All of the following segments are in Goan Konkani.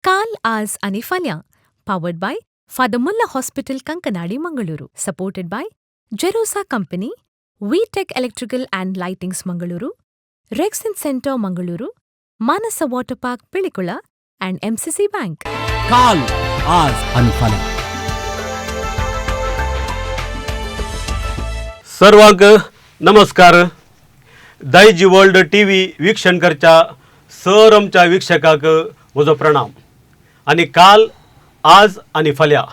काल आज आनी फाल्यां powered by Father Muller hospital Kankanady Mangaluru supported by Jerosa company V Tech electrical and lightings Mangaluru Rexon centre Mangaluru Manasa water park Pilikula and MCC bank. काल आज आणि फाल्यां. सर्वांक नमस्कार. दायजी वर्ल्ड टी व्ही वीक्षण करच्या सर आमच्या वीक्षकाक म्हजो प्रणाम आनी काल आज आनी फाल्यां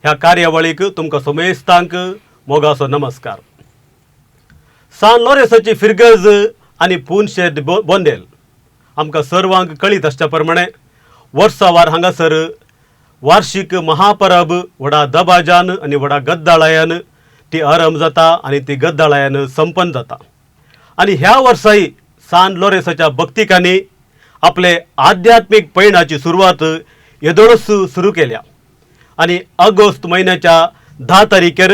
ह्या कार्यावळीक तुमकां समेस्तांक मोगाचो नमस्कार. सान लोरेसाची फिरगज आनी पुनशेत बोंदेल आमकां सर्वांक कळीत आसच्या प्रमाणे वर्सावार हांगासर वार्षीक महापरब व्हडा दबाजान आनी व्हडा गद्दाळायान ती आरंभ जाता आनी ती गद्दाळायान संपन्न जाता. आनी ह्या वर्साय सान लोरेसाच्या भक्तिकांनी आपले आध्यात्मीक पयणाची सुरवात येदोळच सुरू केल्या आनी ऑगस्ट म्हयन्याच्या 10 तारखेर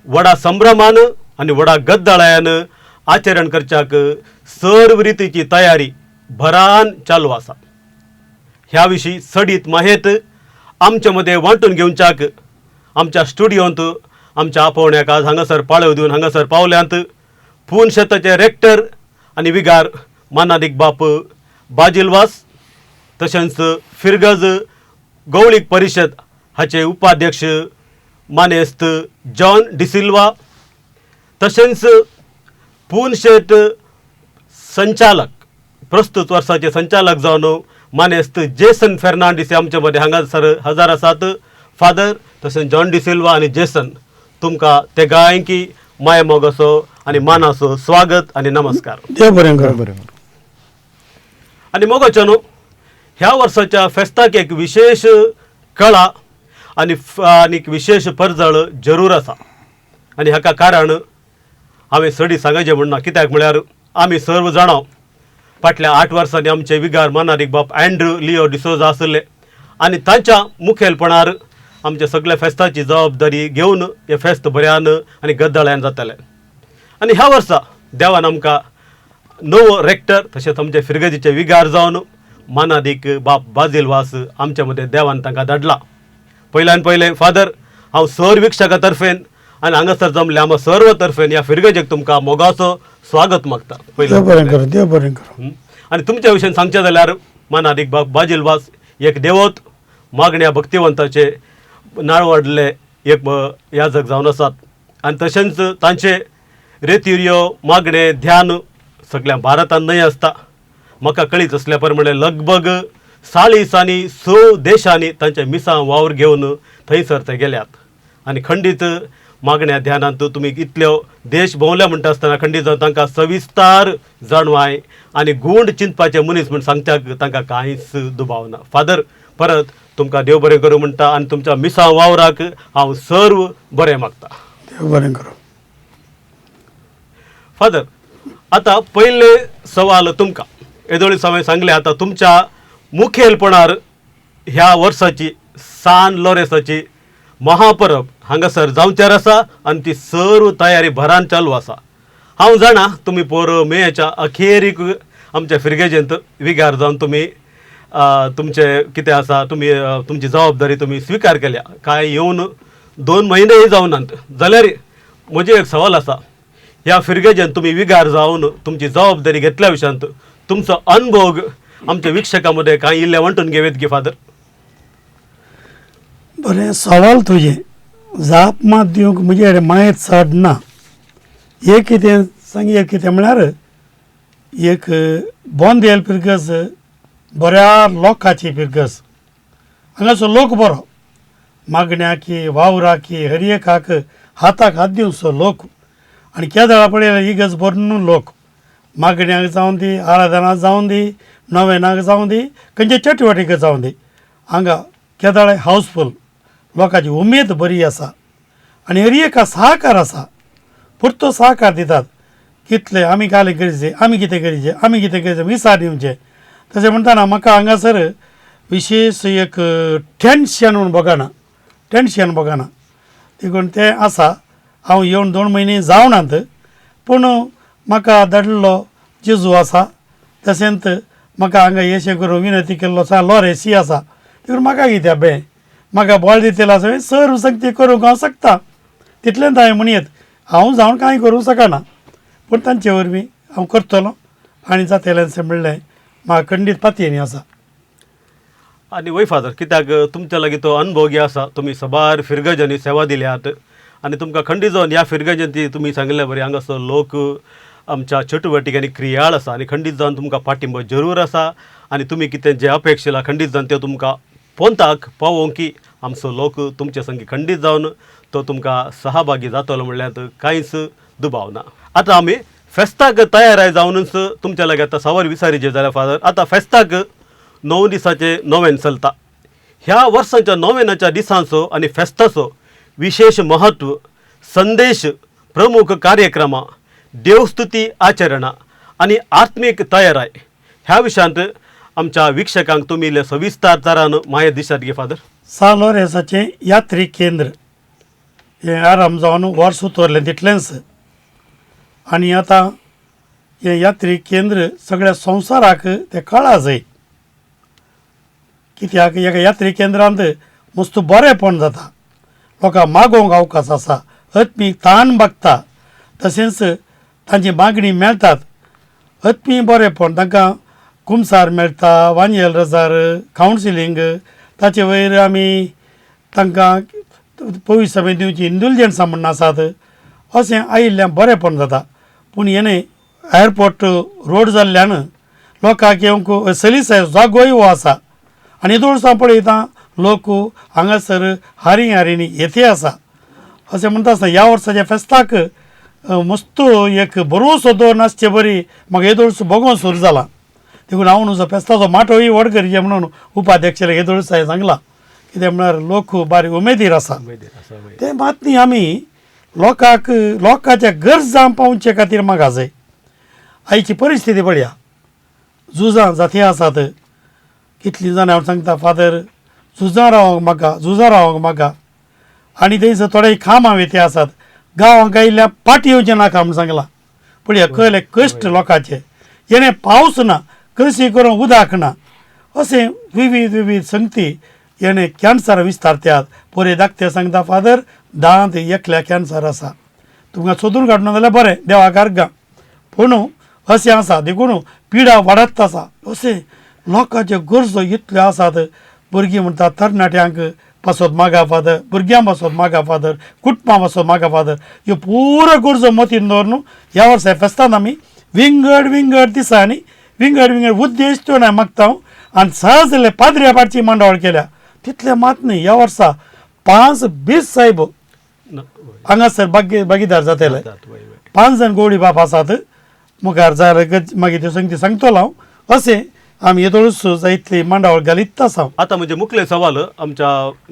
व्हडा संभ्रमान आनी व्हडा गद्दाळायान आचरण करच्याक सर्व रितीची तयारी भरान चालू आसा. ह्या विशीं चडीत माहेत आमचे मदें वांटून घेवच्याक आमच्या स्टुडियोंत आमच्या आपोवण्याक आज हांगासर पाळव दिवन हांगासर पावल्यांत पून शेताचे रेक्टर आनी विगार मानादीक बाप बाजिलवास, तशेंच फिरगज गौळीक परिशद हाचे उपाध्यक्ष मानेस्त जॉन डिसिल्वा, तशेंच पून शेत संचालक प्रस्तुत वर्साचे संचालक जावन मानेस्त जेसन फेर्नांडीस आमचे मदें हांगासर हजर आसात. फादर तशेंच जॉन डिसिल्वा आनी जेसन, तुमकां ते गायकी मायमोगाचो आनी मानाचो स्वागत आनी नमस्कार. देव बरें करूं. बरें. आनी मोगाचो न्हू ह्या वर्साच्या फेस्ताक एक विशेश कळा आनी एक विशेश परजळ जरूर आसा आनी हाका कारण हांवें सडी सांगायचें म्हण ना, कित्याक म्हळ्यार आमी सर्व जाणां फाटल्या 8 वर्सांनी आमचे विगार मानादीक बाप अँड्रू लिओ डिसोजा आशिल्ले आनी तांच्या मुखेलपणार आमच्या सगळ्या फेस्ताची जबाबदारी घेवन हें फेस्त बऱ्यान आनी गद्दाळ्यान जातालें. आनी ह्या वर्सा देवान आमकां नवो रेक्टर तशेंच आमचे फिरगजीचे विगार जावन मानादीक बाप बाजील वास आमच्या मदें देवान तांकां धाडला. पयल्यान पयलें फादर, हांव सर विक्षका तर्फेन आनी हांगासर जमले आमकां सर्व तर्फेन ह्या फिरगजेक तुमकां मोगाचो स्वागत मागता. देव बरें करूं, देव बरें करूं. आनी तुमच्या विशयान सांगचें जाल्यार मानादीक बाप बाजील वास एक देवत मागण्या भक्तिवंताचे नाळ वाडले एक याजक जावन आसात आनी तशेंच तांचे रेतिर्यो मागणे ध्यान सगळ्या भारतान न्हय आसता. म्हाका कळीत आसल्या प्रमाणे लगभग 40 आनी 6 देशांनी तांचे मिसां वावर घेवन थंयसर ते गेल्यात आनी खंडीत मागण्या ध्यानांत तुमी इतल्यो देश भोंवल्या म्हणटा आसतना खंडीत तांकां सविस्तार जाणवाय आनी गूंड चिंतपाचे मनीस म्हूण सांगच्याक तांकां कांयच दुबाव ना. फादर, परत तुमकां देव बरें करूं म्हणटा आनी तुमच्या मिसां वावराक हांव सर्व बरें मागता. देव बरें करूं. फादर, आतां पयलें सवाल तुमकां येदोळीच हांवें सांगलें, आतां तुमच्या मुखेलपणार ह्या वर्साची सान लोरेसाची महापरब हांगासर जावचेर आसा आनी ती सर्व तयारी भरान चालू आसा. हांव जाणा तुमी पोर मेच्या अखेरीक आमच्या फिरगेजेंत विगार जावन तुमी तुमचें कितें आसा तुमी तुमची जबाबदारी तुमी स्विकार केल्या. कांय येवन 2 म्हयनेय जावनात जाल्यार म्हजें एक सवाल आसा, ह्या फिरगेजेन तुमी विगार जावन तुमची जबाबदारी घेतल्या विशयांत तुमचो अनुभव आमच्या विक्षकां मदें कांय इल्लें वांटून घेवयेत गे फादर? बरें सवाल तुजें, जाप मात दिवंक म्हजे कडेन मायत चड ना. एक कितें सांग, एक कितें म्हळ्यार एक बोंदेल फिरगज बऱ्या लोकांची फिरगज, हांगाचो लोक बरो मागण्याकी वावराकी हर एकाक हाताक हात दिवचो लोक आनी केदळा पळयल्यार इगर्ज भरून लोक मागण्याक जावं दी, आराधना जावं दी, नवेनाक जावं दी, खंयच्या चटवटीक जावं दी, हांगा केदळाय हावसफूल लोकांची उमेद बरी आसा आनी हर एका सहकार आसा, पुरतो सहकार दितात. कितले आमी काल करीचे, आमी कितें करीचे, आमी कितें करीचे विचार दिवचें. तशें म्हणटना म्हाका हांगासर विशेश एक टेंशन म्हूण भोगना, टेंशन भोगना देखून तें आसा. हांव येवन 2 म्हयने जावनात पूण म्हाका धाडिल्लो जेजू आसा, तशेंच म्हाका हांगा येशें करून विनंती केल्लो आसा लोरेसी आसा. देखून म्हाका कित्याक बें म्हाका बळ दितलें आसा सर्व शक्ती करूंक हांव शकता तितलेंच हांवें म्हणयेत. हांव जावन कांय करूंक शकना पूण तांचे वरवीं हांव करतलो आनी जातलें म्हणलें म्हाका खंडीत पातयेनी आसा. आनी वय फादर, कित्याक तुमच्या लागीं तो अनुभव आसा, तुमी सबार फिरगजांनी सेवा दिल्यात आनी तुमकां खंडीत जावन ह्या फिरगजांनी तुमी सांगिल्ले बरी हांगासर लोक आमच्या चटुवटिक आनी क्रियाळ आसा आनी खंडीत जावन तुमकां पाठिंबो जरूर आसा आनी तुमी कितें जें अपेक्षिलां खंडीत जावन तें तुमकां पोंताक पावोवंक की आमचो लोक तुमचे संगी खंडीत जावन तो तुमकां सहभागी जातलो म्हणल्यार कांयच दुबाव ना. आतां आमी फेस्ताक तयार जावनूच तुमच्या लागीं आतां सवाल विचारीचे जाल्यार फादर, आतां फेस्ताक 9 दिसाचें नोवेन चलता, ह्या वर्साच्या नोवेनाच्या दिसांचो आनी फेस्ताचो विशेश महत्व, संदेश, प्रमुख कार्यक्रमां, देवस्तुती आचरणां आनी आत्मीक तयाराय ह्या विशयांत आमच्या वीक्षकांक तुमी इल्ले सविस्तर तरान म्हायती दिशात गे फादर. सान लोरेंसाचें यात्रीक केंद्र हें आराम जावन वर्स उतरलें तितलेंच आनी आतां हें यात्रीक केंद्र सगळ्या संवसाराक तें कळा जाय कित्याक एका यात्रीक केंद्रांत मस्त बरेंपण जाता, लोकांक मागोवंक अवकाश आसा, आत्मीक ताण भागता, तशेंच तांची मागणी मेळटात, आत्मीय बरेंपण तांकां कुमसार मेळटा, वांजेल रजार, कावन्सिलींग, ताचे वयर आमी तांकां पयस समेत दिवची इंडुलजन्सां म्हूण आसात, अशें आयिल्ल्यान बरेंपण जाता. पूण हेणे एअरपोर्ट रोड जाल्ल्यान लोकांक येवंक सलीसाय जागोय हो आसा आनी येदोळसां पळयता लोक हांगासर हारी हारीनी येते आसा. अशें म्हणटा आसतना ह्या वर्साच्या फेस्ताक मस्त एक बरोसो दवर आसचे बरी म्हाका येदोळसो भोगों सुरू जाला. देखून हांव न्हू फेस्ताचो माटोय व्हड करचें म्हणून उपाध्यक्षाक येदोळसो हांवें सांगलां, कित्याक म्हळ्यार लोक बारीक उमेदीर आसा. तें मात न्ही आमी लोकांक लोकांच्या गरजां पावचे खातीर मागा जाय. आयची परिस्थिती पळया, झुजां जाती आसात, कितलीं जाणां हांव सांगता फादर झुजां रावंक म्हाका, झुजां रावंक म्हाका, आनी थंयसर थोडे कामां वेते आसात, गांवांक आयिल्ल्या पाटी येवचें नाका म्हूण सांगलां. पळया कळ्ळे कश्ट लोकांचे, येणे पावस ना, कृशी करूंक उदक ना, अशें विविध विविध संगती येणे कॅन्सर विस्तारत्यात. पोरे धाकटे सांगता फादर दांत एकल्या कॅन्सर आसा, तुमकां सोदून काडना जाल्यार बरें देवाक अर्गां, पूण अशें आसा देखून पिडा वाडत आसा. अशें लोकांच्यो गरजो इतल्यो आसात, भुरगीं म्हणटात तरणाट्यांक पासत मागा फादर, भुरग्यां पासत मागा फादर, कुटुंबा पासत मागा फादर, ह्यो पुरो गरजो मतीन दवरून ह्या वर्सा फेस्तान आमी विंगड विंगड दिसांनी विंगड विंगड उद्देश त्यो मागता आनी सहज जाल्ले पाद्र्या पाटची मांडावळ केल्या. तितलें मात न्ही, ह्या वर्सा 5 20 साहेब हांगासर भागीदार जातले, 5 जाण गवळी बाप आसात मुखार जाल्यार मागीर त्यो संगती सांगतलो हांव. अशें आमी येदोळूच जायतली मांडावळ घालीत आसा. आतां म्हणजे मुखले सवाल आमच्या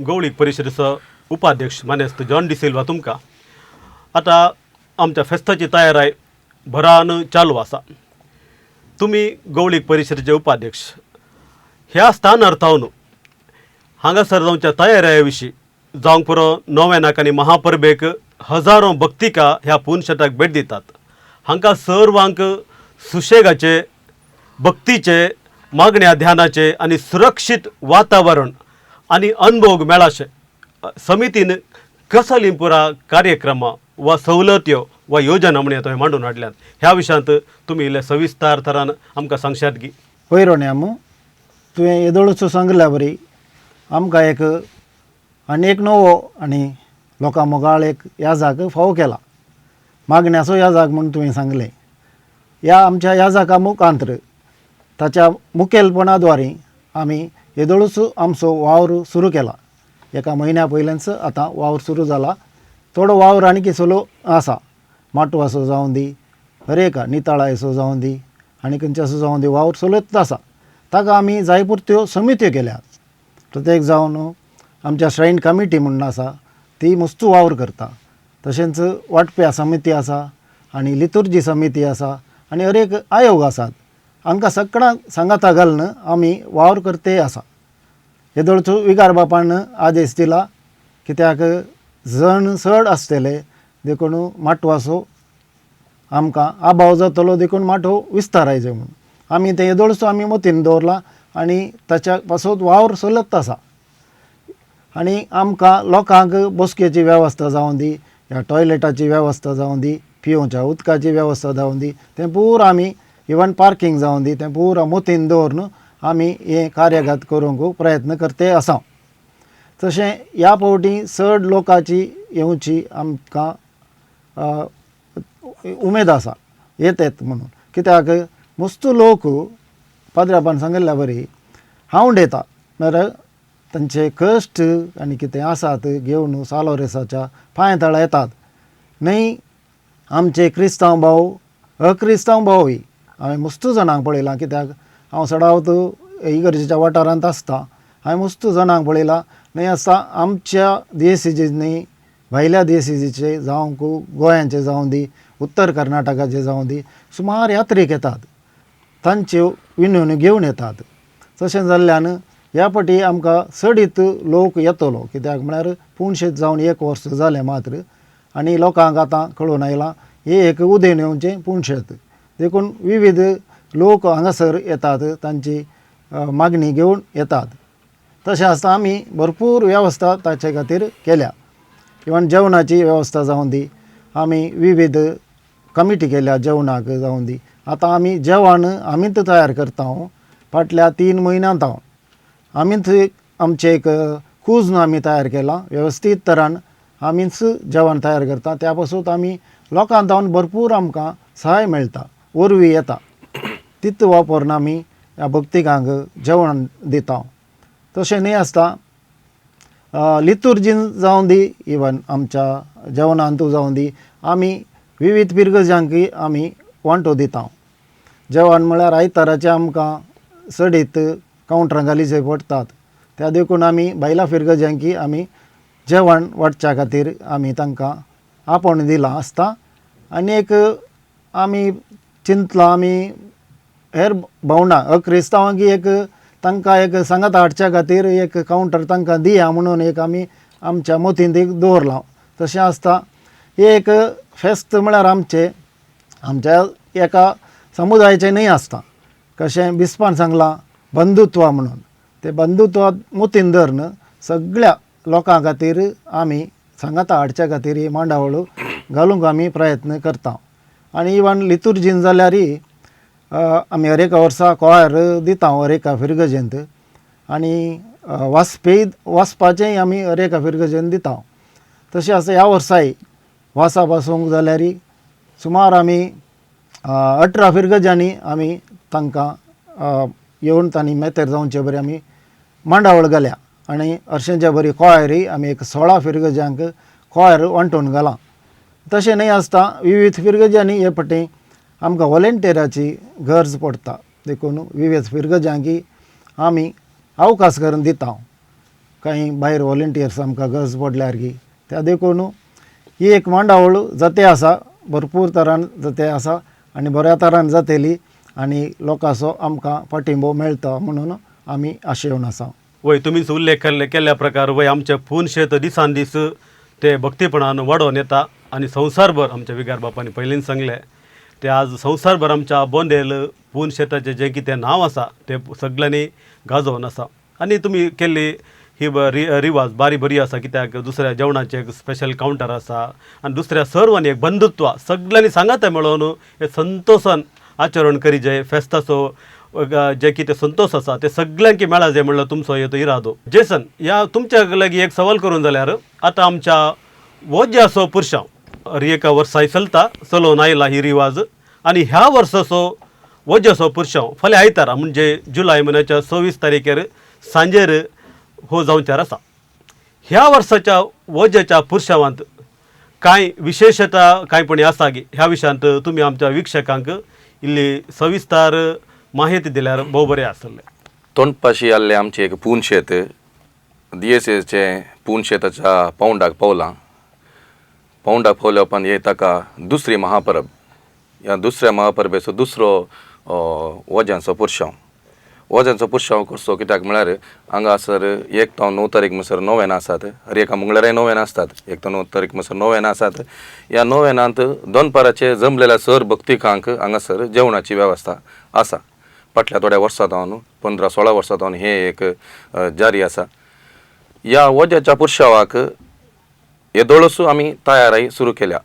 गवळीक परिशदेचो उपाध्यक्ष मानेस्त जॉन डिसिल्वा तुमकां, आतां आमच्या फेस्ताची तयाराय भरान चालू आसा, तुमी गवळीक परिशदेचे उपाध्यक्ष ह्या स्थानार थावन हांगासर जावच्या तयाराये विशीं जावंक पुरो नोवेनाक आनी महापरबेक हजारो भक्तिका ह्या पुनशेताक भेट दितात, हांकां सर्वांक सुशेगाचे, भक्तीचे, मागण्या ध्यानाचे आनी सुरक्षीत वातावरण आनी अनुभव मेळाशे समितीन कसली पुरा कार्यक्रमां वा सवलत्यो वा योजना म्हणून तुवें मांडून हाडल्यात, ह्या विशयांत तुमी इल्ले सविस्तर तरान आमकां सांगशात की. पयर आमू तुवें येदोळचो सांगल्या बरी आमकां एक आनी एक नवो आनी लोकां मोगाळ एक याजाक फावो केला, मागण्याचो याजाक म्हूण तुवें सांगलें. ह्या आमच्या याजाका मुखांतर ताच्या मुखेलपणा द्वारे आमी येदोळूच आमचो वावर सुरू केला. एका म्हयन्या पयल्यानच आतां वावर सुरू जाला, थोडो वावर आनी चलो आसा, माटवाचो जावं दी, हर एका नितळायचो जावं दी आनी खंयचो जावं दी वावर चलत आसा. ताका आमी जाय पुरत्यो समित्यो केल्यात, प्रत्येक जावन आमच्या श्रायन कमिटी म्हणून आसा ती मस्त वावर करता, तशेंच वाटप्या समिती आसा आनी लितुर्जी समिती आसा आनी हर एक आयोग आसात, हांकां सगळ्यांक सांगाता घालून आमी वावर करते आसा. येदोळचो विगार बापान आदेश दिला कित्याक जण चड आसतले देखून माटवाचो आमकां आभाव जातलो, देखून माटव विस्तारायचो म्हणून आमी तें येदोळचो आमी मतीन दवरला आनी ताच्या पासत वावर चलत आसा. आनी आमकां लोकांक बसकेची वेवस्था जावं दी, ह्या टॉयलेटाची वेवस्था जावं दी, पिवच्या उदकाची वेवस्था जावं दी, तें पुरा आमी इवन पार्किंग जावं दी तें पुरा मोतीन दवरून आमी हें कार्यगत करूंक प्रयत्न करते आसा. तशें ह्या फावटी चड लोकांची येवची आमकां उमेद आसा येतात म्हणून, कित्याक मस्त लोक पाद्रापान सांगिल्ल्या बरी हांवड येता म्हळ्यार तांचे कश्ट आनी कितें आसात घेवन सालोरेसाच्या पांय तळा येतात न्हय. आमचे क्रिस्तांव भाव अक्रिस्तांव भावूय हांवें मस्त जाणांक पळयलां, कित्याक हांव सदांच इगर्जेच्या वाठारांत आसता, हांवें मस्त जाणांक पळयलां. न्हय आसता आमच्या दियसिजींत न्हय भायल्या दियसिजीचे जावं गोंयांचे जावं दी, उत्तर कर्नाटकाचे जावं दी, सुमार यात्रेक येतात, तांच्यो विनवण्यो घेवन येतात. तशें जाल्ल्यान ह्या फावटी आमकां चडीत लोक येतलो, कित्याक म्हळ्यार पुणशेत जावन एक वर्स जालें मात्र आनी लोकांक आतां कळून आयलां हें एक उदेवन येवचें पुणशेत, देखून विविध लोक हांगासर येतात, तांची मागणी घेवन येतात. तशें आसता आमी भरपूर वेवस्था ताचे खातीर केल्या, इवन जेवणाची वेवस्था जावं दी, आमी विविध कमिटी केल्या जेवणाक जावं दी. आतां आमी जेवण आमीच तयार करता फाटल्या 3 म्हयन्यांत, हांव आमीच आमचें एक कुज्न आमी तयार केलां वेवस्थीत तरान आमीच जेवण तयार करता. त्या पासून आमी लोकांक जावन भरपूर आमकां सहाय मेळटा, वरवीं येता, तित वापरून आमी ह्या भक्तिकांक जेवण दिता. तशें न्हय आसता लितुर्जीन जावं दी, इवन आमच्या जेवणांतू जावं दी, आमी विविध पिरगजांकय आमी वांटो दिता. जेवण म्हळ्यार आयताराचें आमकां चडीत कावंटरां घालीचे पडटात, त्या देखून आमी बायलां फिरगजांकी आमी जेवण वांटच्या खातीर आमी तांकां आपोवणें दिलां आसता. आनी एक आमी चिंतलां आमी हेर भावंडां अक्रिस्तांवांक एक तांकां एक सांगात हाडच्या खातीर एक कावंटर तांकां दिया म्हणून एक आमी आमच्या मतींत एक दवरलां. तशें आसता एक फेस्त म्हळ्यार आमचें आमच्या एका समुदायाचें न्हय आसता, कशें बिस्पान सांगलां बंधुत्व म्हणून, ते बंधुत्व मतीन धरून सगळ्या लोकां खातीर आमी सांगाता हाडच्या खातीर ही मांडावळ घालूंक आमी प्रयत्न करता. आनी इवन लितुर्जीन जाल्यारय आमी हर एका वर्सा कोयर दिता हर एका फिरगजेंत, आनी वाचपी वाचपाचेंय आमी हर एका फिरगजेंत दिता. तशें आसा ह्या वर्साय वासा बसोवंक जाल्यार सुमार आमी 18 फिरगजांनी आमी तांकां येवन तांणी मेतेर जावचे बरी आमी मांडावळ घाल्या आनी हरशेंच्या बरी कोयरय आमी एक 16 फिरगजांक कोयर वांटून घालां. तशें न्हय आसता विविध फिरगजांनी हे फावटी आमकां वॉलंटियराची गरज पडटा, देखून विविध फिरगजांकी आमी अवकाश करून दिता, कांय भायर वॉलंटियर्स आमकां गरज पडल्यार की त्या देखून ही एक मांडावळ जाते आसा, भरपूर तरान जाते आसा आनी बऱ्या तरान जातली आनी लोकांचो आमकां पाठिंबो मेळटा म्हणून आमी आशेवन आसा. वय तुमीच उल्लेख केल्ल्या प्रकार वय आमचें पूर्ण शेत दिसान दीस ते भक्तीपणान वाडोवन येता आनी संवसारभर आमच्या विगार बापांनी पयलींच सांगलें ते आज संवसारभर आमच्या बोंदेल पूर्ण शेताचें जें कितें नांव आसा तें सगळ्यांनी गाजोवन आसा. आनी तुमी केल्ली ही रिवाज बारी बरी आसा, कित्याक दुसऱ्या जेवणाचें एक स्पेशल कावंटर आसा आनी दुसऱ्या सर्वांनी एक बंधुत्व सगळ्यांनी सांगाता मेळोवन हे संतोशान आचरण करी जे फेस्ताचो जे कितें संतोश आसा ते सगळ्यांक मेळा जाय म्हणल्यार तुमचो हो तो इरादो. जेसन ह्या तुमच्या लागीं एक सवाल करून जाल्यार आतां आमच्या वोज्याचो पुरशांव हर एका वर्साय चलता चलोवन आयला ही रिवाज आनी ह्या वर्साचो वोज्याचो पुरशांव फाल्यां आयतारा म्हणजे जुलय म्हयन्याच्या 26 तारखेर सांजेर हो जावचार आसा. ह्या वर्साच्या वोज्याच्या पुरशांवांत कांय विशेशता कांयपणी आसा गी ह्या विशयांत तुमी आमच्या वीक्षकांक इल्ली सविस्तर माहिती दिल्यार भोव बरें आसतलें. तोंडपाशी आसलें आमचें एक पूण शेत दियेसेचें पूण शेताच्या पावंडाक पावलां, पावंडाक पावल्या उपरांत हे ताका दुसरी महापरब, ह्या दुसऱ्या महापरबेचो दुसरो वज्यांचो पुरशांव, वज्यांचो पुरशांव करचो कित्याक म्हळ्यार हांगासर 1 ते 9 तारीख म्हणसर नोवेनां आसात, हर एका मंगळाराय नोवेनां आसतात, 1 ते 9 तारीख म्हणसर नोवेनां आसात. ह्या नोवेनांत दनपाराचे जमलेल्या सर भक्तिकांक हांगासर जेवणाची वेवस्था आसा. फाटल्या थोड्या वर्सां जावन 15-16 वर्सां जावन हें एक जारी आसा. ह्या वज्याच्या पुरशावाक येदोळसू आमी तयाराय सुरू केल्या.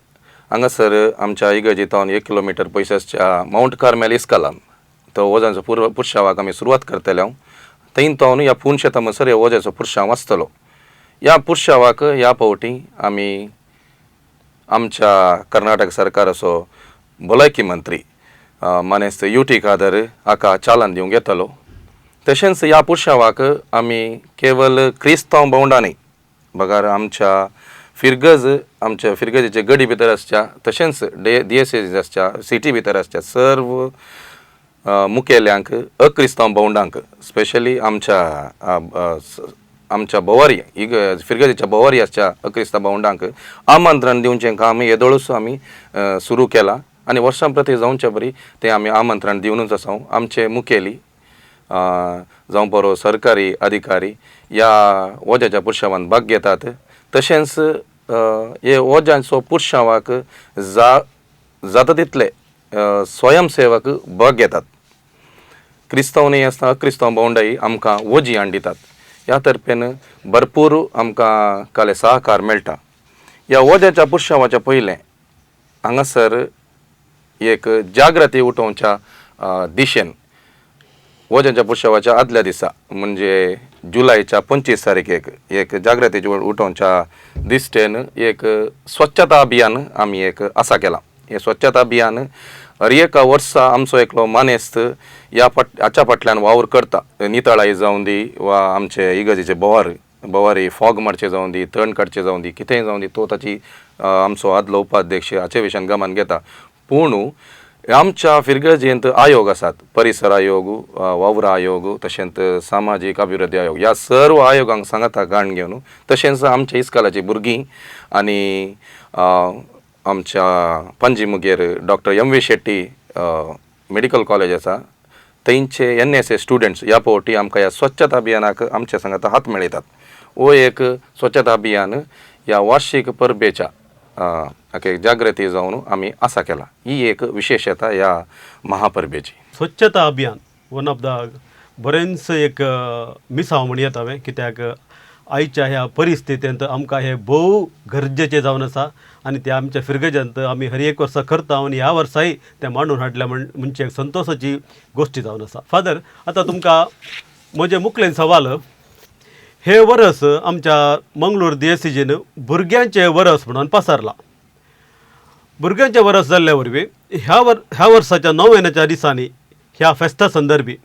हांगासर आमच्या इगर्जे तावन 1 किलोमिटर पयस आसच्या मावंट कार्मेल इस्कलान तो वजांचो पुरशावाक आमी सुरवात करतले. थंय तावन ह्या पूण शेता म्हणसर ह्या वज्याचो पुरशांव आसतलो. ह्या पुरशावाक ह्या फावटी आमी आमच्या कर्नाटक सरकाराचो भलायकी मंत्री मानेस्त यू टी खादर हाका चालन दिवंक येतलो. तशेंच ह्या पुरशावाक आमी केवल क्रिस्तांव भावंडां न्ही बगर आमच्या फिरगज, आमच्या फिरगजेचे गडी भितर आसच्या, तशेंच दियसेज आसच्या, सिटी भितर आसच्या सर्व मुखेल्यांक, अक्रिस्तांव भावंडांक, स्पेशली आमच्या आमच्या भोवारी फिरगजेच्या भोवारी आसच्या अक्रिस्तांव भावंडांक आमंत्रण दिवचें काम येदोळूच आमी सुरू केलां आनी वर्सां प्रती जावचे बरी तें आमी आमंत्रण दिवनूच आसा. आमचे मुखेली जावं बरो सरकारी अधिकारी ह्या वज्याच्या पुरशावान भाग घेतात. तशेंच हे वज्यांचो पुरशावाक जाता तितले स्वयंसेवक भाग घेतात. क्रिस्तांव न्ही आसतना अक्रिस्तांव भावंडाय आमकां वजी हाडून दितात. ह्या तर्फेन भरपूर आमकां काले सहकार मेळटा. ह्या वज्याच्या पुरशावाच्या पयलें हांगासर एक जागृती उठोवच्या दिशेन वज्यांच्या पुरशावाच्या आदल्या दिसा म्हणजे जुलयच्या 25 तारखेक एक जागृती उठोवच्या दिश्टेन एक स्वच्छता अभियान आमी एक आसा केलां. हें स्वच्छता अभियान हर एका वर्सा आमचो एकलो मानेस्त ह्या हाच्या फाटल्यान वावर करता. नितळाई जावं दी वा आमचे इगर्जेचे भोवारी फॉग मारचे जावं दी, तण काडचें जावं दी, कितेंय जावं दी, तो ताची आमचो आदलो उपाध्यक्ष हाचे विशयान गमन घेता. पूण आमच्या फिरगर्जेंत आयोग आसात, परिसर आयोग, वावरा आयोग, तशेंच सामाजीक अभिवृद्धी आयोग, ह्या सर्व आयोगांक सांगाता गाण घेवन, तशेंच आमच्या इस्कालाची भुरगीं आनी आमच्या Panaji Munger doctor M V Shetty medical college आसा थंयचे NSS students ह्या फावटी आमकां ह्या स्वच्छता अभियानाक आमच्या सांगाता हात मेळयतात. हो एक स्वच्छता अभियान ह्या वार्षीक परबेच्या एक जागृती जावन आमी आसा केला. ही एक विशेशता ह्या महापरबेची. स्वच्छता अभियान वन ऑफ the बरेंच एक मिसांव म्हण येता हांवें, कित्याक आयच्या ह्या परिस्थितींत आमकां हें भोव गरजेचें जावन आसा आनी तें आमच्या फिरगजांत आमी हर एक वर्सा करता आनी ह्या वर्साय तें मांडून हाडलें म्हणचे एक संतोशाची गोश्टी जावन आसा. फादर, आतां तुमकां म्हजें मुखलें सवाल, हे वरस आमच्या मंगळूर दियेसीजीन भुरग्यांचें वरस म्हणून पसरलां. भुरग्यांचें वरस जाल्ल्या वरवीं ह्या वर्साच्या नव्याच्या दिसांनी ह्या फेस्ता संदर्भी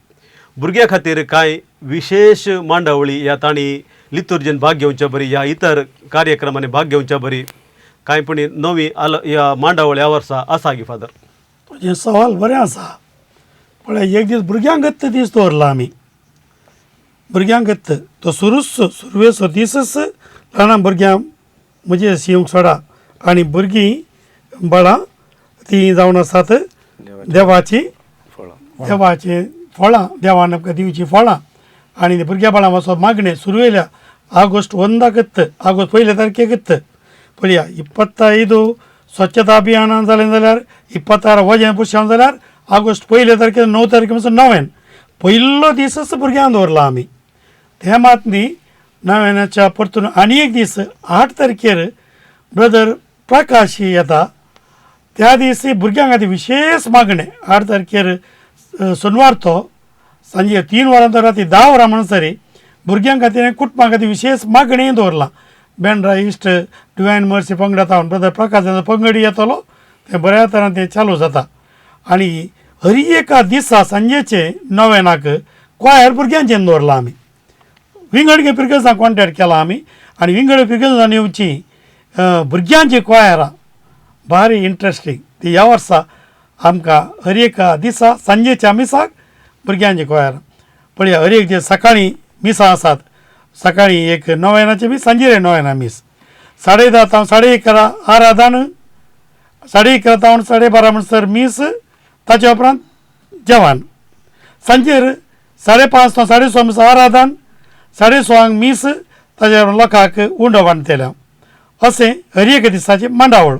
भुरग्यां खातीर कांय विशेश मांडावळी ह्या तांणी लितुर्जीन भाग घेवच्या बरी ह्या इतर कार्यक्रमांनी भाग घेवच्या बरी कांय पण नवी आल ह्या मांडावळ ह्या वर्सा आसा गी फादर? तुजें सवाल बरें आसा. पळय, एक दीस भुरग्यांक गत्त दीस दवरला आमी, भुरग्यांक गत्त तो सुरूच सुरवेचो दीसच ल्हान भुरग्यांक म्हजे येवंक सोडा आनी भुरगीं बाळां तीं जावन आसात देवाची देवाची फळां, देवान आमकां दिवचीं फळां. आनी भुरग्या बाळां वचो मागणें सुरवेल्या ऑगस्ट 1 ऑगस्ट 1 तारखेक पळया 25 स्वच्छता अभियानान जालें जाल्यार 26 वजें पुरशांव जाल्यार ऑगस्ट 1 तारखेर 9 तारखे म्हणसर नव्यान पयलो दीसच भुरग्यांक दवरला आमी. तें मात न्ही, नव्यानाच्या परतून आनी एक दीस 8 तारखेर ब्रदर प्रकाश येता त्या दीस भुरग्यां खातीर विशेश मागणें. 8 तारखेर सोनवार तो सांजे 3 वरां तो राती 10 वरां म्हणसर भुरग्यां खातीर कुटुंबा खातीर विशेश मागणें दवरलां. बेंड्रा इश्ट डिवायन मर्सी पंगडा तावन ब्रदर प्रकाश पंगडी येतलो तें बऱ्या तरान तें चालू जाता. आनी हर एका दिसा सांजेचे नव्यानाक क्वायर भुरग्यांचें दवरलां आमी. विंगड पिरगर्जां कॉन्टेक्ट केला आमी आनी विंगड पिरगर्जां येवची भुरग्यांची क्वायरां भारी इंट्रस्टींग ती ह्या वर्सा आमकां हर एका दिसा सांजेच्या मिसाक भुरग्यांची क्वायरां पळया. हर एक दीस सकाळीं मिसां आसात, सकाळीं एक नव्यानाचें मीस, सांजेर नव्याना मीस, 10:30 तावन 11:30 आराधन, 11:30 तावन 12:30 म्हणसर मीस, ताच्या उपरांत जेवण, सांजेर 5:30 तावन 6:30 म्हणसर आराधन, 6:30 मीस, ताच्या उपरांत लोकांक उंडो बांदतले. अशें हर एक दिसाची मांडावळ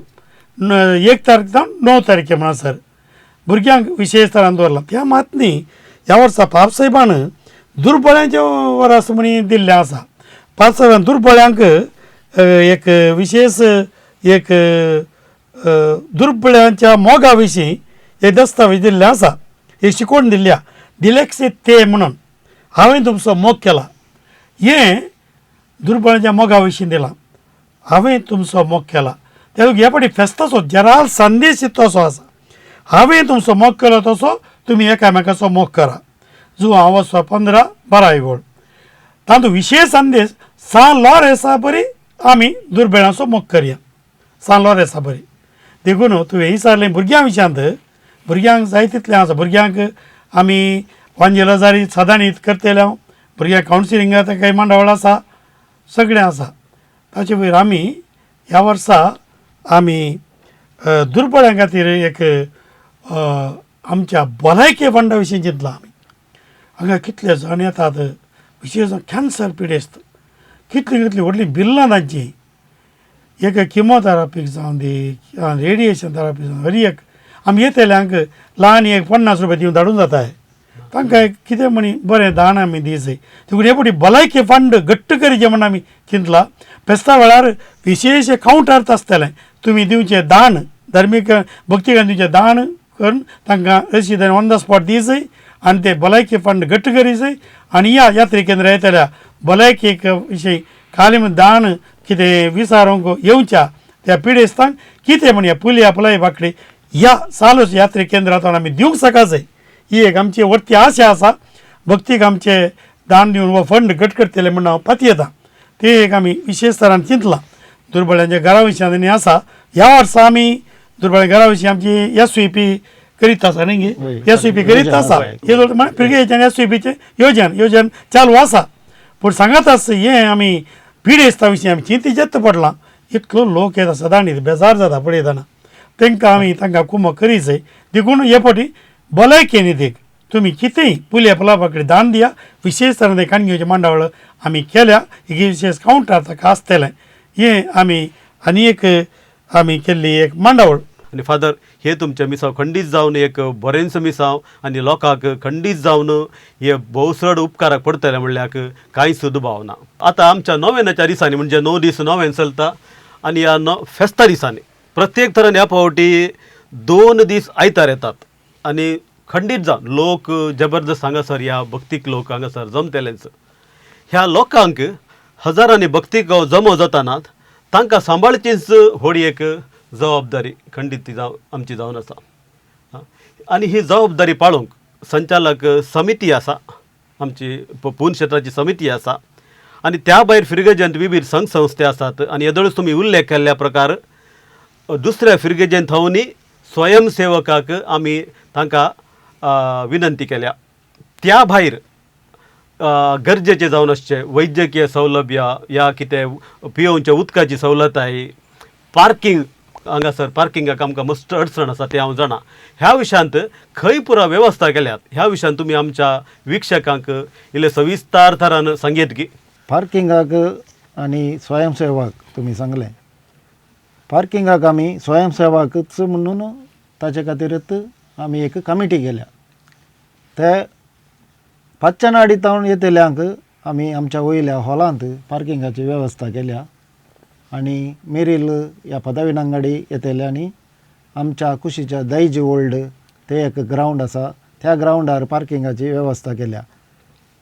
1 तारखे जावन 9 तारखे म्हणसर भुरग्यांक विशेश तरान दवरलां. त्या मात न्ही, ह्या वर्सा पापसाहेबान दुर्बळ्यांचें वरस म्हणी दिल्लें आसा. पांचव्यान दुर्बळ्यांक एक विशेष एक दुर्बळ्यांच्या मोगा विशीं एक दस्तावेज दिल्ले आसा, एक शिकवण दिल्ल्या दिलेक्सी ते म्हणून हांवें तुमचो मोग केला, हें दुर्बळ्यांच्या मोगा विशीं दिलां, हांवें तुमचो मोग केला. त्या ह्या फावटी फेस्ताचो जराल संदेश तसो आसा, हांवें तुमचो मोग केलो तसो तुमी एकामेकाचो मोग करा. जुवां वचो 15-12 वळ तातूंत विशेश संदेश सान लॉरेसा बरी आमी दुर्बळ्यांचो मोग करया, सान लॉरेसा बरी. देखून तुवें विचारलें भुरग्यां विशयांत, भुरग्यांक जाय तितलें आसा, भुरग्यांक आमी वांजेलाजारी सदांनीत करतले, हांव भुरग्यांक कावन्सिलिंगा ताका मांडावळ आसा, सगळें आसा. ताचे वयर आमी ह्या वर्सा आमी दुर्बळ्यां खातीर एक आमच्या भलायकी फंडा विशीं चिंतलां. आमी हांगा कितले जाण येतात, विशेश कॅन्सर पिडेस्त, कितलीं कितलीं व्हडलीं बिल्लां तांचीं, एक किमोथेरापीक जावं दी, रेडिएशन थेरापी जावं, हर एक आमी येतल्यांक ल्हान एक 50 रुपया दिवन धाडून जाता, तांकां एक कितें म्हणी बरें दान आमी दी जाय. देखून हे फावटी भलायकी फंड घट्ट करचें म्हण आमी चिंतलां. फेस्ता वेळार विशेश कावंटर आसतलें, तुमी दिवचें दान धार्मीक भक्तिकान दिवचें दान करून तांकां रसीद ऑन the spot दी जाय आनी ते भलायकी फंड घट्ट करी जाय. आनी ह्या यात्रे केंद्र येतल्या भलायकेक विशयी खाली दान कितें विचारूंक येवच्या त्या पिडेस्तांक कितें म्हण ह्या पुलया पुलाय बाकडी ह्या सालूच यात्रे केंद्रांत आमी दिवंक शकाय, ही एक आमची व्हडली आशा आसा. भक्तीक आमचे दान दिवन हो फंड घट करतले म्हण हांव पातयेता. ते एक आमी विशेश तरान चिंतलां. दुर्बळ्यांच्या घरा विशीं आनी आसा, ह्या वर्सा आमी दुर्बळ्या घरा विशीं आमची एस वी पी करीत आसा न्ही, एस वी पी करीत आसा, पिळगेच्यान एस वी पीचें योजन चालू आसा. पूण सांगत आसा हें आमी पिडेस्ता विशीं आमी चिंतीचेंच पडलां. इतलो लोक येता सदांच बेजार जाता पळयतना, तांकां आमी तांकां कुमक करी जाय. देखून हे फावटी भलायकी निधीक तुमी कितेंय पुलया पुलापा कडेन दान दिया. विशेश तरेन काणगेवचे मांडावळ आमी केल्या, एक विशेश कावंटर ताका आसतलें, हें आमी आनी एक आमी केल्ली एक मांडावळ. आनी फादर, हे तुमचें मिसांव खंडीत जावन एक बरेंच मिसांव आनी लोकांक खंडीत जावन हे भोव चड उपकाराक पडटलें म्हणल्यार कांयच दुबाव ना. आतां आमच्या नोवेनाच्या दिसांनी म्हणजे 9 दीस नोवेन चलता आनी ह्या फेस्ता दिसांनी प्रत्येक तरान ह्या फावटी 2 दीस आयतार येतात आनी खंडीत जावन लोक जबरदस्त हांगासर ह्या भक्तीक लोक हांगासर जमतलेच. ह्या लोकांक हजारांनी भक्तीक जमो जाताना तांकां सांबाळचीच व्हड एक जबाबदारी खंडीत ती जाव आमची जावन आसा. आनी ही जबाबदारी पाळोवंक संचालक समिती आसा, आमची पूर्ण क्षेत्राची समिती आसा आनी त्या भायर फिर्गजेंत विविध संघ संस्थे आसात. आनी येदोळच तुमी उल्लेख केल्ल्या प्रकार दुसऱ्या फिर्गजेंत थवनी स्वयंसेवकाक आमी तांकां विनंती केल्या. त्या भायर गरजेचे जावन आसचे वैद्यकीय सौलभ्य या कितें पियोवच्या उदकाची सवलत आहे, पार्किंग हांगासर पार्किंगाक आमकां मस्त अडचण आसा तें हांव जाणा. ह्या विशयांत खंय पुरा वेवस्था केल्यात ह्या विशयांत तुमी आमच्या वीक्षकांक इल्लें सविस्तार थरान सांगयत की. पार्किंगाक आनी स्वयंसेवक तुमी सांगलें, पार्किंगाक आमी स्वयंसेवकच म्हणून ताचे खातीरच आमी एक कमिटी केल्या. ते पांचनाडी तावन येतल्यांक आमी आमच्या वयल्या हॉलांत पार्किंगाची वेवस्था केल्या आनी मेरील ह्या पदविनांगडी येतले आनी आमच्या कुशीच्या दायजी ओल्ड ते एक ग्रावंड आसा त्या ग्रावंडार पार्किंगाची वेवस्था केल्या.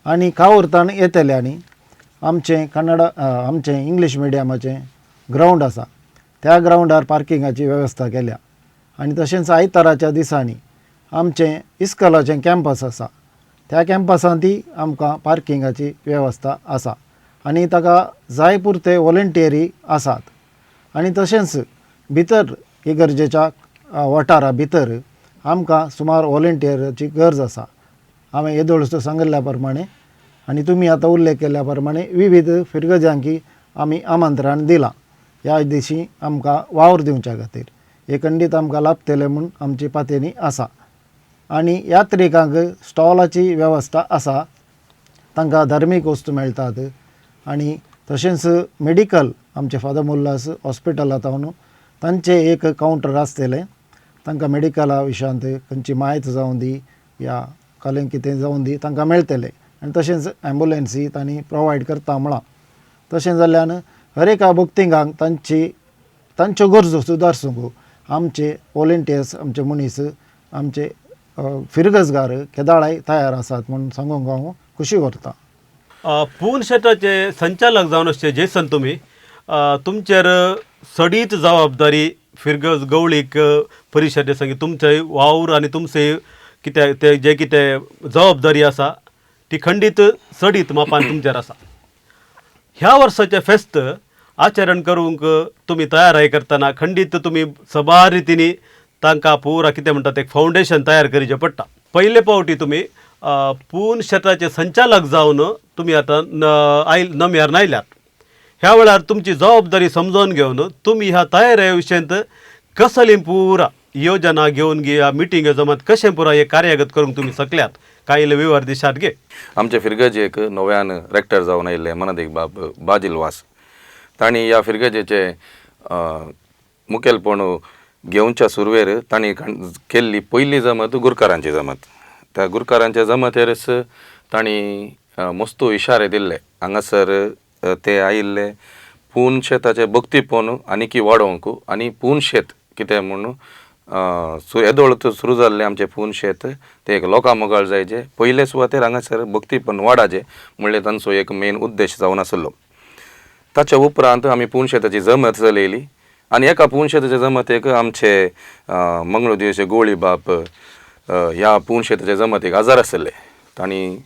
आनी कावुर्तान येतले आनी आमचें कन्नडा आमचें इंग्लीश मिडियमाचें ग्रावंड आसा त्या ग्रावंडार पार्किंगाची वेवस्था केल्या. आनी तशेंच आयताराच्या दिसांनी आमचें इस्कॉलाचें कॅम्पस आसा त्या कॅम्पसांतय आमकां पार्किंगाची वेवस्था आसा आनी ताका जाय पुरते वॉलंटियरी आसात. आनी तशेंच भितर इगर्जेच्या वाठारा भितर आमकां सुमार वॉलंटियराची गरज आसा. हांवें येदोळच सांगिल्ल्या प्रमाणे आनी तुमी आतां उल्लेख केल्ल्या प्रमाणे विविध फिरगजांकी आमी आमंत्रण दिलां ह्या दिशी आमकां वावर दिवच्या खातीर हे खंडीत आमकां लाभतलें म्हूण आमची पातयेणी आसा. आनी यात्रिकांक स्टॉलाची वेवस्था आसा, तांकां धार्मीक वस्तू मेळटात आनी तशेंच मेडिकल आमचे फादर मुल्लास हॉस्पिटला तावन तांचें एक कावंटर आसतलें, तांकां मेडिकला विशयांत खंयची म्हायती जावं दी या कालें कितें जावं दी तांकां मेळटलें. आनी तशेंच एम्बुलन्सी तांणी प्रोवायड करता म्हळां. तशें जाल्ल्यान हर एका भक्तिंगांक तांची तांच्यो गरजो सुदारसूंक आमचे वॉलंटियर्स, आमचे मनीस, आमचे फिरगजगार केदाळाय तयार आसात म्हूण सांगूंक हांव खुशी करता. पून शेताचे संचालक जावन आसचे जेसन, तुमी तुमचेर सडीत जबाबदारी फिरगज गवळीक परिशदे संगी तुमचे वावर आनी तुमचे कितें ते जे कितें जबाबदारी आसा ती खंडीत सडीत मापान तुमचेर आसा. ह्या वर्साचें फेस्त आचरण करूंक तुमी तयाराय करतना खंडीत तुमी सबार रितींनी तांकां पुरा कितें म्हणटा तें फावंडेशन तयार करचें पडटा. पयले पावटी तुमी पून शेताचे संचालक जावन तुमी आतां नम्यार आयल्यात. ह्या वेळार तुमची जबाबदारी समजून घेवन तुमी ह्या तयारे विशयांत कसली पुरा योजना घेवन ह्या मिटींग जमात कशें पुरा हे कार्यगत करूंक तुमी सकल्यात, कांय इल्ले विवर दिशात गे. आमचे फिरगजेक नव्यान रेक्टर जावन आयिल्ले मनदीक बाब बाजील वास, तांणी ह्या फिरगजेचे मुखेलपण घेवच्या सुरवेर तांणी केल्ली पयली जमत गुरकारांची जमत. त्या गुरकारांच्या जमतेरच तांणी मस्तू इशारे दिल्ले. हांगासर ते आयिल्ले पून शेताचे भक्तीपण आनीकी वाडोवंक आनी पून शेत कितें म्हूण येदोळ सुरू जाल्लें आमचें पून शेत तें एक लोकां मोगाळ जायचें, पयले सुवातेर हांगासर भक्तीपण वाडाचें म्हणलें तांचो एक मेन उद्देश जावन आसलो. ताच्या उपरांत आमी पून शेताची जमत चलयली आनी एका पून शेताच्या जमतेक आमचे मंगळूर दिवचे गोळी बाप ह्या पून शेताच्या जमतेक आजार आसले. तांणी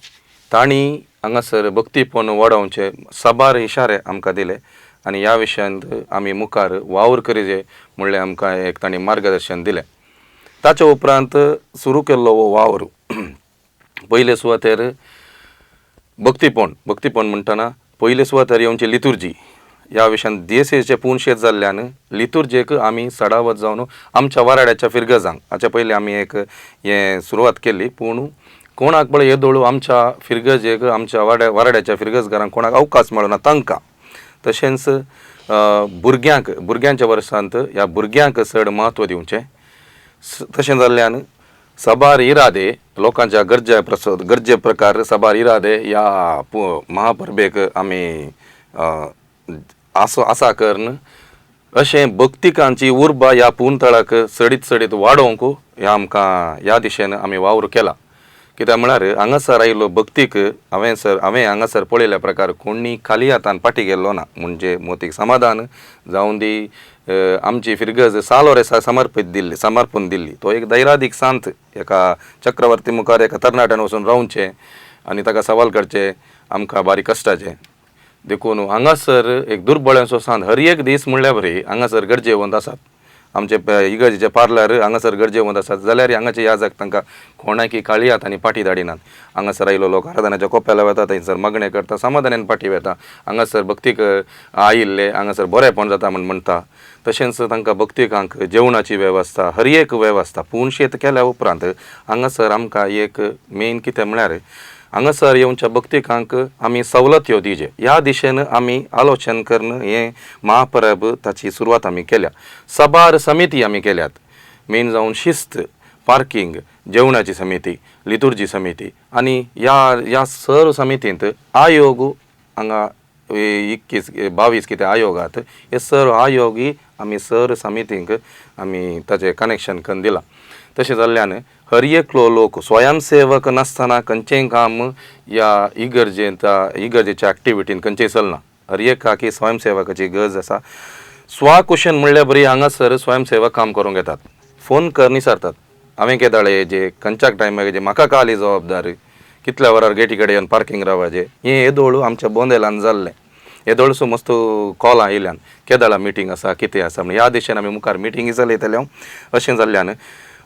तांणी हांगासर भक्तीपण वाडोवचे साबार इशारे आमकां दिले आनी ह्या विशयांत आमी मुखार वावर करीजे म्हणलें आमकां एक तांणी मार्गदर्शन दिलें. ताच्या उपरांत सुरू केल्लो हो वावर पयले सुवातेर भक्तीपण, भक्तीपण म्हणटना पयले सुवातेर येवची लितुर्जी ह्या विशयान दियेसेचे पून शेत जाल्ल्यान लितुर्जेक आमी सडावत जावन आमच्या वाराड्याच्या फिरगजांक हाच्या पयलीं आमी एक हें सुरवात केल्ली, पूण कोणाक पळय येदोळ आमच्या फिरगजेक आमच्या वाराड्याच्या फिरगजगारांक कोणाक अवकाश मेळना तांकां, तशेंच भुरग्यांक भुरग्यांच्या वर्सांत ह्या भुरग्यांक चड म्हत्व दिवचें. तशें जाल्ल्यान साबार इरादे लोकांच्या गरजे गरजे प्रकार साबार इरादे ह्या महापरबेक आमी आसो आसा करून अशें भक्तिकांची उर्बा ह्या पून तळाक चडीत चडीत वाडोवंक ह्या आमकां ह्या दिशेन आमी वावर केला. कित्याक म्हळ्यार हांगासर आयिल्लो भक्तीक हांवें हांगासर पळयल्ल्या प्रकार कोणी खाली हातान फाटी गेल्लो ना, म्हणजे मोतीक समाधान जावन दी आमची फिरगज सालोरेसा समर्पीत दिल्ली, समर्पून दिल्ली. तो एक दैरादीक सांत एका चक्रवर्ती मुखार एका तरणाट्यान वचून रावचें आनी ताका सवाल करचें आमकां बारीक कश्टाचें. देखून हांगासर एक दुर्बळ्यांचो सांत हर एक दीस म्हणल्यार बरी हांगासर गरजेवंत आसात. आमचे इगर्जेचे पार्लर हांगासर गरजेवंत आसात जाल्यार हांगाचे याजक तांकां कोणाकी काळी हात आनी पाटी धाडिनात. हांगासर आयिल्लो लोक आराधनाच्या कोप्याला वता, थंयसर मागणें करता, समाधानान पाटी वता. हांगासर भक्तीक आयिल्ले हांगासर बरेंपण जाता म्हूण म्हणटा. तशेंच तांकां भक्तिकांक जेवणाची वेवस्था, हर एक वेवस्था पूण शेत केल्या उपरांत हांगासर आमकां एक मेन कितें म्हळ्यार हांगासर येवच्या भक्तिकांक आमी सवलत्यो दिवचे ह्या दिशेन आमी आलोचन करून हें महापरब ताची सुरवात आमी केल्या. साबार समिती आमी केल्यात, मेन जावन शिस्त, पार्किंग, जेवणाची समिती, लितुर्जी समिती आनी ह्या ह्या सर्व समितींत आयोग हांगा 21 22 कितें आयोगात हे सर्व आयोगी आमी सर्व समितींक आमी ताचें कनेक्शन करून दिलां. तशें जाल्ल्यान हर एकलो लोक स्वयंसेवक नासतना खंयचेंय काम ह्या इगर्जेंत इगर्जेच्या एक्टिविटीन खंयचेंय चलना. हर एकाकी स्वयंसेवकाची गरज आसा. स्वाकुशन म्हणल्यार बरी हांगासर स्वयंसेवक काम करूंक येतात, फोन कर निसारतात. हांवें केदाळे जे खंयच्या टायमार जे म्हाका काली जबाबदारी कितल्या वरार गेटी कडेन येवन पार्किंग रावपाचें हें येदोळ आमच्या बोंदेलान जाल्लें. येदोळसो मस्त कॉल आयिल्ल्यान केदाळा मिटींग आसा कितें आसा म्हण ह्या दिशेन आमी मुखार मिटिंगी चलयतले. अशें जाल्ल्यान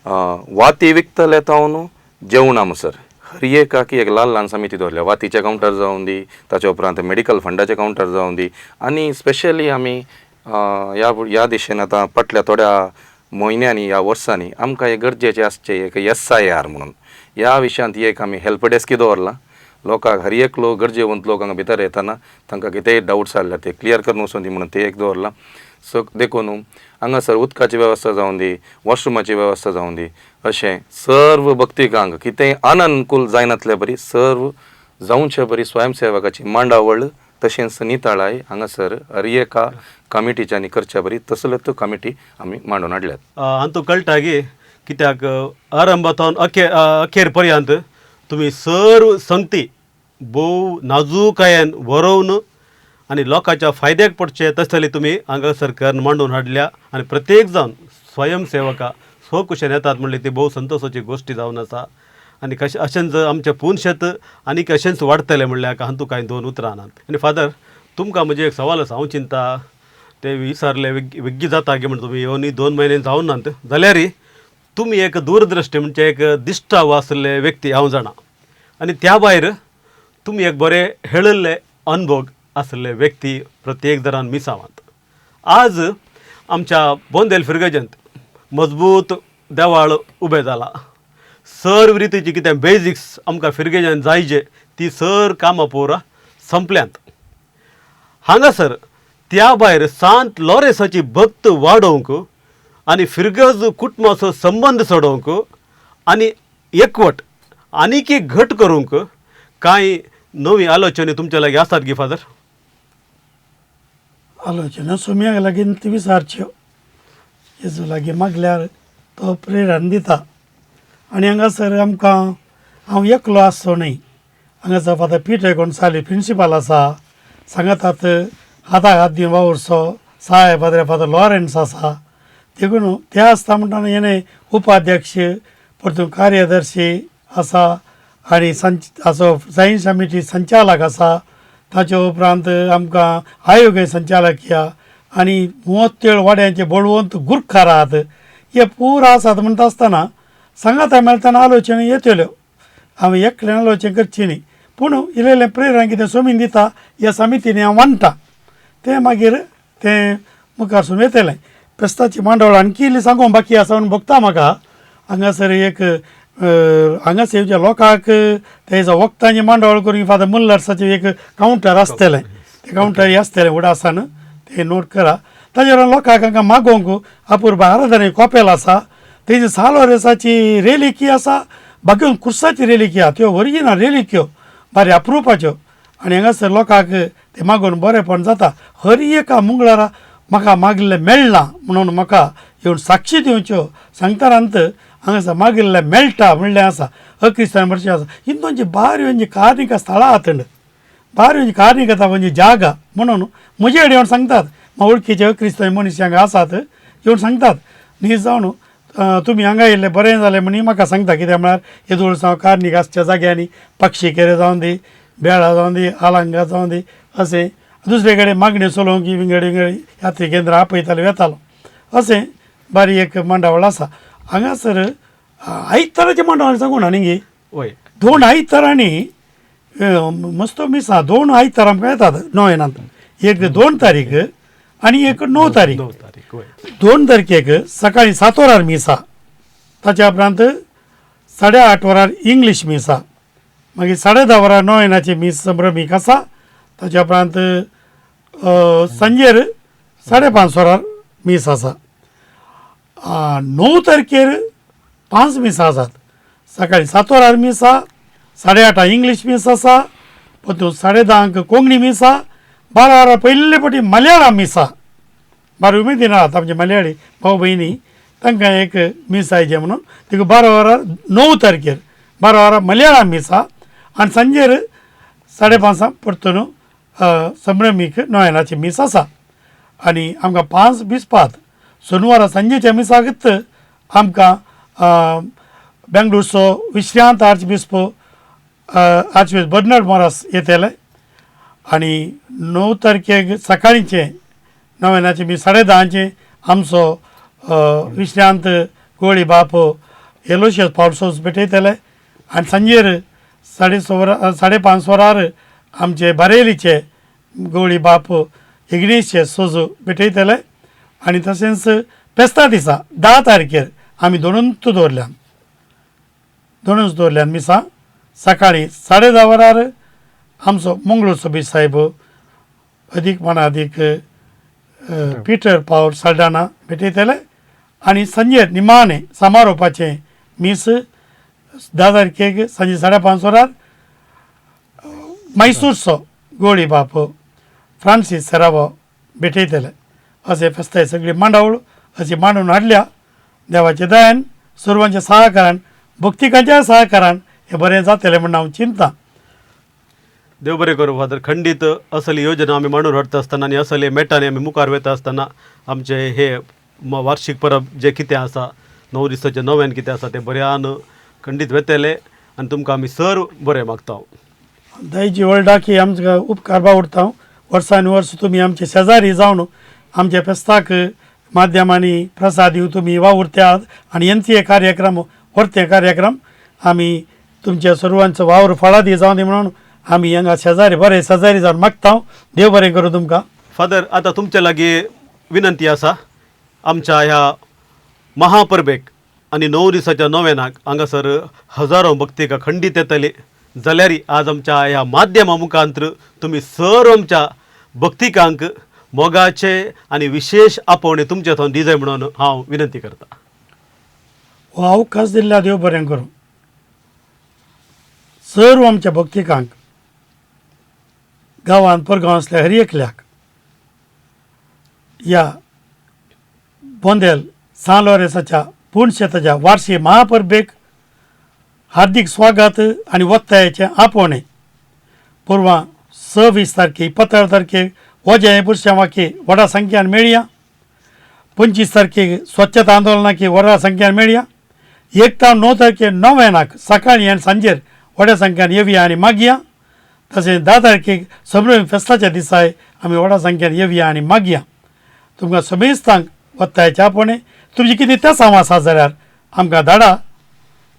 वाती विकतले तावन जेवणां म्हणसर हर एकाक एक ल्हान ल्हान समिती दवरल्या. वातीचे कावंटर जावन दी, ताच्या उपरांत मेडिकल फंडाचे कावंटर जावन दी आनी स्पेशली आमी ह्या ह्या दिशेन आतां फाटल्या थोड्या म्हयन्यांनी ह्या वर्सांनी आमकां एक गरजेचें आसचें एक SIR म्हणून ह्या विशयांत एक आमी हेल्प डेस्की दवरलां. लोकांक हर एक लोक गरजेवंत लोक हांगा भितर येतना तांकां कितेंय डावट्स आसल्यार ते क्लियर करून वचून दी म्हणून ते एक दवरलां. सो देखून हांगासर उदकाची वेवस्था जावन दी, वॉशरुमाची वेवस्था जावन दी, अशें सर्व भक्तिकांक कितेंय अननुकूल जायनातले बरी सर्व जावचे बरी स्वयंसेवकाची मांडावळ तशेंच नितळाय हांगासर हर एका कमिटीच्यांनी करच्या बरी तसल्यो कमिटी आमी मांडून हाडल्यात. हांतू कळटा की कित्याक आरंभाथावन अखेर पर्यंत तुमी सर्व संगती भोव नाजूकायेन बरोवन आनी लोकांच्या फायद्याक पडचे तसले तुमी हांगासर करून मांडून हाडल्या आनी प्रत्येक जावन स्वयंसेवका स्वकुशेन येतात म्हणली ती भोव संतोशाची गोश्टी जावन आसा. आनी कशें अशेंच आमचें पुनशेत आनीक अशेंच वाडटलें म्हणल्यार हातूंत कांय दोन उतरां नात. आनी फादर तुमकां म्हजें एक सवाल आसा, हांव चिंता ते विचारले वेग्गी जाता की म्हण तुमी येवन 2 म्हयने जावन नात जाल्यार तुमी एक दूरदृश्टी म्हणजे एक दिश्टाव आसले व्यक्ती हांव जाणा आनी त्या भायर तुमी एक बरे हेळिल्ले अनभोग आसले व्यक्ती प्रत्येक दरान मिसावांत. आज आमच्या बोंदेल फिरगजेंत मजबूत देवाळ उबें जाला, सर्व रितीची कितें बेजिक्स आमकां फिरगेजान जायजे ती सर कामां पुरा संपल्यांत. हांगासर त्या भायर सांत लॉरेसाची भक्त वाडोवंक आनी फिरगज कुटुंबाचो संबंद सोडोवंक आनी एकवट आनीक एक घट करूंक कांय नवी आलोचनी तुमच्या लागीं आसात गी फादर? आलोचना सोम्याक लागीं ती विचारच्यो, हेजो लागीं मागल्यार तो प्रेरण दिता. आनी हांगासर आमकां हांव एकलो आसचो न्हय, हांगासर फादर पिटर गोन्साली प्रिंसिपाल आसा, सांगातात हाताक हात दिवन वावुरचो सायब फादर फादर लॉरेन्स आसा. देखून ते आसता म्हणटना हेणे उपाध्यक्ष परतून कार्यदर्शी आसा आनी हाचो सायन्स समिती संचालक आसा. ताचे उपरांत आमकां आयोग संचालक ह्या आनी मोत्तेळ वाड्यांचे बळवंत गुरखार आहात, हे पुरा आसात. म्हणटा आसतना सांगाता मेळटना आलोचना येतल्यो, हांवें एकल्यान आलोचना करची न्ही, पूण इल्लें इल्लें प्रेरणा कितें सोमीन दिता ह्या समितीनी हांव मानता तें मागीर तें मुखार सून येतलें. फेस्ताची मांडवळ आणखी इल्ली सांगूंक बाकी आसा म्हणून भोगता म्हाका. हांगासर एक हांगासर येवच्या लोकांक तेजो वखदांची मांडवळ करून फादर मुल्लर्साचें एक कावंटर आसतलें, तें कावंटर आसतलें उडासान, तें नोट करा. ताजेर लोकांक हांगा मागोवंक अपूर्व आराधने कॉपेल आसा, तेजी सालोरेसाची रेलिकी आसा, बाकी कुर्साची रेलिकी आहा, त्यो ओरिजिनल रेलिक्यो बारी अप्रुपाच्यो. आनी हांगासर लोकांक तें मागून बरेंपण जाता. हर एका मंगळारा म्हाका मागिल्लें मेळना म्हणून म्हाका येवन साक्षी दिवच्यो सांगतारांत हांगासर मागिल्लें मेळटा म्हणलें आसा. अक्रिस्तान भरशें आसा हिंदूंची बारी म्हणजे कार्निक स्थळां आहा, बारी म्हणजे कार्निक आतां म्हणजे जागा म्हणून म्हजे कडेन येवन सांगतात, म्हाका वळखीचे क्रिस्तांव मनीस हांगा आसात येवन सांगतात न्ही जावन तुमी हांगा येयल्ले बरें जालें म्हणी म्हाका सांगता. कित्याक म्हळ्यार येदोळ जावं कार्निक आसच्या जाग्यांनी पक्षी केरे जावं दी, बेळा जावं दी, आलांगा जावं दी, अशें दुसरे कडेन मागण्यो चलोवंक विंगड विंगड यात्री केंद्रां आपयताले वेतालो. अशें बारी एक मांडावळ आसा हांगासर. आयताराचें मांडावळ सांगू ना न्ही, वय 2 आयतारांनी मस्त मिसां 2 आयतार आमकां येतात नोव्हेंनांत, एक 2 तारीख आनी एक 9 तारीख. 9 तारीख वय. 2 तारखेक सकाळीं 7 वरार मिसा, ताच्या उपरांत 8:30 वरार इंग्लीश मिसा, मागीर 10:30 वरार नोव्हेनाची मीस संभ्रमीक आसा, ताच्या उपरांत सांजेर 5:30 वरार मीस आसा. 9 तारखेर 5 मिसां आसात, सकाळीं 7 वरार मिसा, 8:30 इंग्लीश मीस आसा, परतून 10:30 कोंकणी मिसा, 12 वरां पयले फावटी मलयाळम मिसा. बारा उमेदीन आहात आमचे मलयाळी भाव भयणी, तांकां एक मीस आयचें म्हणून तिका 12 वरां 9 तारखेर 12 वरां मलयाळम मिसा आनी सांजेर 5:30 परतून संभ्रमीक नोयनाची मीस आसा. आनी आमकां 5 बिस्पात सोनवारा सांजेच्या मिसाकच आमकां बेंगलोरचो विश्रांत आर्चबिस्प आर्चबिस्प बर्नर्ड मोरास येतले. आनी 9 तारखेक सकाळींचें नोवेनाचें मीस 10:30 आमचो विश्रांत गोळी बाप एलोशियस पावसोस भेटयतले. आनी सांजेर 6:30 वरां 5:30 वरार आमचे बारेलीचे गोळी बाप इग्नेशियस सोजो भेटयतले. आनी तशेंच फेस्ता दिसा 10 तारखेर आमी दोनूच दवरल्यान, दोनूच दवरल्यान मिसां. सकाळीं 10:30 वरार आमचो मंगळूरचो बीच साहेब अदीक मानादीक पिटर पावल साल्डाना भेटयतले. आनी सांजेर निमाणें समारोपाचें मीस 10 तारखेक सांजे 5:30 वरार मैसूरचो गोळी बाप फ्रांसीस सेरावो भेटयतले. अशें फेस्ताय सगळी मांडावळ अशी मांडून हाडल्या. देवाच्या दयान, सर्वांच्या सहकारान, भक्तिकांच्या सहकारान हें बरें जातलें म्हूण हांव चिंतता. देव बरें करूं फादर. खंडीत असली योजना आमी मांडून हाडटा आसतना आनी असले मेटांनी आमी मुखार वता आसतना आमचे हे वार्षीक परब जे कितें आसा, 9 दिसाचें नव्यान कितें आसा तें बऱ्यान खंडीत वेतले आनी तुमकां आमी सर बरें मागता. दायजी वर्ल्डाक आमकां उपकार बावडटा. वर्सान वर्स तुमी आमचे शेजारी जावन आमच्या फेस्ताक माध्यमांनी प्रसाद दिवन तुमी वावुरतात आनी एन सी ए कार्यक्रम व्हरते कार्यक्रम आमी तुमच्या सर्वांचो वावर फळादी जावन दी म्हणून आमी हांगा शेजारी बरे शेजारी जावन मागता. देव बरें करूं तुमकां. फादर, आतां तुमचे लागीं विनंती आसा, आमच्या ह्या महापरबेक आनी 9 दिसाच्या नोवेनाक हांगासर हजारो भक्तिका खंडीत येतली जाल्यार आज आमच्या ह्या माध्यमा मुखांतर तुमी सर आमच्या भक्तिकांक मोगाचे आनी विशेश आपोवणे तुमचे थंय दिजाय म्हणून हांव विनंती करता. हो अवकाश दिल्ल्या देव बरें करूं. सर्व आमच्या भक्तिकांक गांवांत परगांव आसल्या हर एकल्याक ह्या बोंदेल सान लोरेसाच्या पुणशेताच्या वार्षिक महापरबेक हार्दिक स्वागत आनी वत्तायेचें आपोवणें. परवां 26 तारखे 25 तारखेक वजें पुरशांवाकी व्हडा संख्यान मेळया. 25 तारखेक स्वच्छता आंदोलनाक व्हडा संख्यान मेळया. 1 तावन 9 तारखे नोव्यानाक सकाळीं आनी सांजेर व्हड्या संख्यान येवया आनी मागया. तशें 10 तारखेक समृद्ध फेस्ताच्या दिसाय आमी व्हडा संख्यान येवया आनी मागया. तुमकां समेस्तांक वत्तायेचें आपोवणें. तुमची कितें तेसांव आसा जाल्यार आमकां धाडा.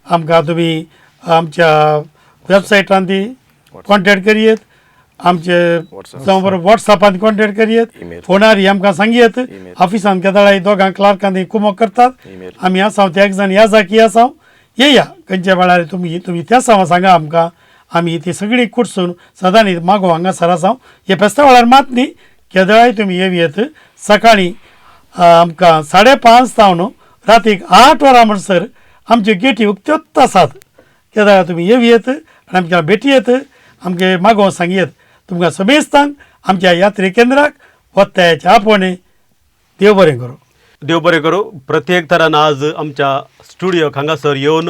आमकां तुमी आमच्या वेबसायटान ती कॉन्टेक्ट करयेत, आमचे जावं बरोबर वॉट्सॅपान कॉन्टेक्ट करयेत, फोनार आमकां सांगयेत. ऑफिसान केदळाय दोगां क्लार्कान ती कुमोक करतात. आमी आसा ते एक जाण ह्या जाकी आसा, येया खंयच्या वेळार तुमी तुमी तेसांव सांगा आमकां. आमी ती सगळी कुडसून सदांनी मागो हांगासर आसा. हे फेस्ता वेळार मात न्ही, केदळाय तुमी येवयेत. सकाळीं आमकां 5:30 जावन रातीक 8 वरां म्हणसर आमच्यो गेटी उक्त्योच आसात. केदळा तुमी येवयेत आनी आमकां भेटयेत, आमगे मागो सांगयेत. तुमकां समेस्तांक आमच्या यात्रे केंद्राक वत्तायेचें आपोवणें. देव बरें करूं. देव बरें करूं. प्रत्येक तरान आज आमच्या स्टुडियोक हांगासर येवन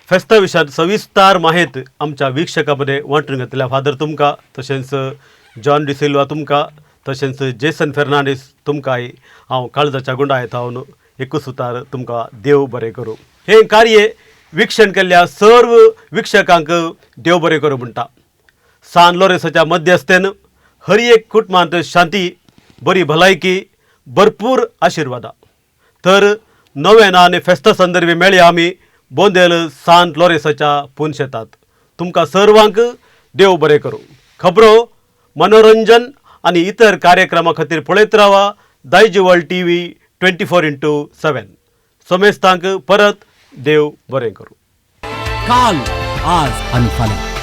फेस्ता विशयान सविस्तार माहेत आमच्या वीक्षकां मदें वांटून घेतल्या फादर तुमकां, तशेंच जॉन डिसिल्वा तुमकां, तशेंच जेसन फेर्नांडीस तुमकांय हांव काळजाच्या गुंडायत हांव एकूच सुतार तुमकां देव बरें करूं. हें कार्य वीक्षण केल्ल्या सर्व वीक्षकांक देव बरें करूं म्हणटा. सान लोरेसाच्या मध्यस्थेन हर एक कुटुंबांत शांती, बरी भलायकी, भरपूर आशिर्वादा. तर नव्यान आनी फेस्ता संदर्भी मेळया आमी बोंदेल सान लोरेसाच्या पुनशेतात. तुमकां सर्वांक देव बरें करूं. खबरो, मनोरंजन आनी इतर कार्यक्रमा खातीर पळयत रावा दायजिवर्ल्ड TV 24x7. समेस्तांक परत देव बरें करूं. काल, आज आनी फाल्यां.